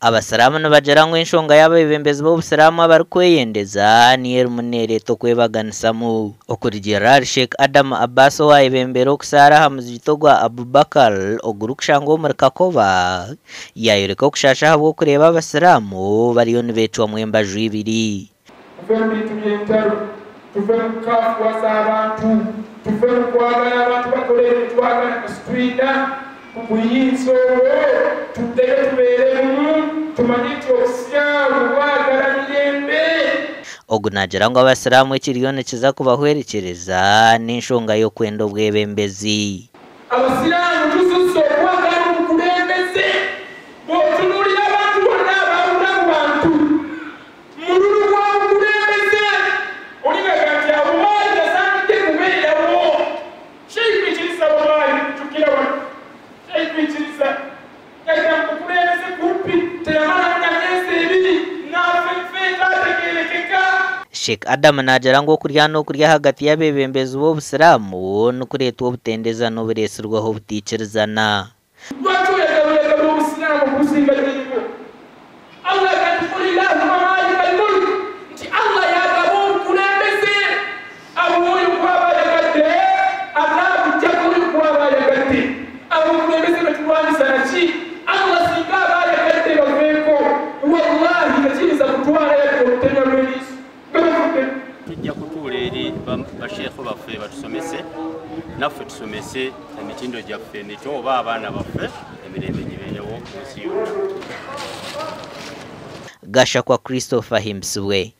Abasiraamu nibagira ngu enshonga y'abeebembezi b'obusiraamu abarikweyendeza niyo erimu neereeta okwebaganisamu. Okurugiirira ahari Sheikh Adam Abbas owayebembera okusaara aha muzigiti ogwa Abubakar ogurikushangwa omuri Kakoba, yayoreka okushasha ahabw'okureeba abasiraamu bariyo nibeecwamu embaju ibiri. Tuve mu bintu by'entaro, tuve mu kukafuwaza abantu, tuve mu kwagala abantu bakole ebintu twagala kusitwina kubuyinza obwo, tuddeyo tubeere bumu, tumanye nti obusiraamu bwagala mirembe. Ogu naagira ngu abasiraamu ekiriyo nikiza kubahwerekyereza n'enshonga y'okwenda obwebembezi. Abasiraamu tususse okwagala obukulembeze, bw'otunuulira abantu bonna abaawula mu bantu mululu gwa bukulembeze, olingaga nti abo baali tasaanidde kubeerawo. Sheikh wallahi jjukira wano, Sheikh yajja mu bukulembeze kumpi teyamala na myezi ebiri n'afenfeeta ategeerekeka. Sheikh Adam naagira ngu okurya n'okurya ahagati y'abeebembezi b'obusiraamu nikureetwa obutendeza n'obureesirwaho obutaikirizana. Lwaki oyagala obusiraamu okusinga nnyinibo? Allah agamba qul illahumma maalikal mulk, nti Allah y'agaba obukulembeze, abuwa oyo gw'aba ayagadde ate abuggyako oyo gw'aba ayagadde. Abakulembeze betulwanyisa naki? Allah singa aba ayagadde baveeko, wallahi tekiyinza kutwala yadde olutemya lw'eriiso. Tujja kutuula eri basheekhu baffe batusomese, naffe tusomese emitindo gyaffe emito oba abaana baffe emirembe gibeerewo mu nsi yonna. Gashakwa Christopher Himbisibwe.